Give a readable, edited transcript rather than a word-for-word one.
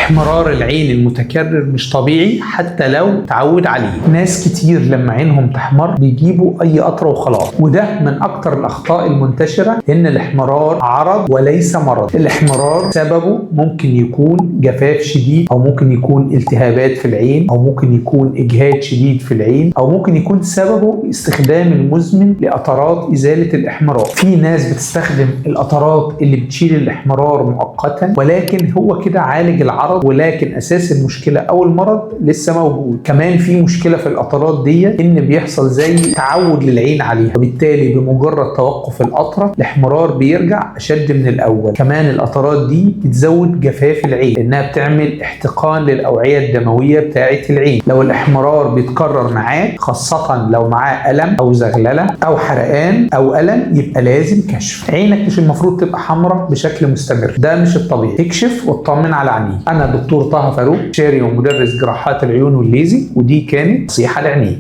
احمرار العين المتكرر مش طبيعي حتى لو تعود عليه. ناس كتير لما عينهم تحمر بيجيبوا اي قطرة وخلاص، وده من اكتر الاخطاء المنتشرة، ان الاحمرار عرض وليس مرض. الاحمرار سببه ممكن يكون جفاف شديد، او ممكن يكون التهابات في العين، او ممكن يكون اجهاد شديد في العين، او ممكن يكون سببه استخدام المزمن لقطرات ازالة الاحمرار. في ناس بتستخدم القطرات اللي بتشيل الاحمرار مؤقتا، ولكن هو كده عالج العرض، ولكن اساس المشكلة او المرض لسه موجود. كمان في مشكلة في القطرات دي، ان بيحصل زي تعود للعين عليها، وبالتالي بمجرد توقف القطرة الاحمرار بيرجع اشد من الاول. كمان القطرات دي بتزود جفاف العين، لانها بتعمل احتقان للاوعيه الدموية بتاعه العين. لو الاحمرار بيتكرر معاك، خاصة لو معاه الم او زغلله او حرقان او الم، يبقى لازم كشف. عينك مش المفروض تبقى حمراء بشكل مستمر، ده مش الطبيعي. اكشف واطمن على عينيك. انا دكتور طه فاروق، استشاري ومدرس جراحات العيون والليزك، ودي كانت نصيحة لعينيك.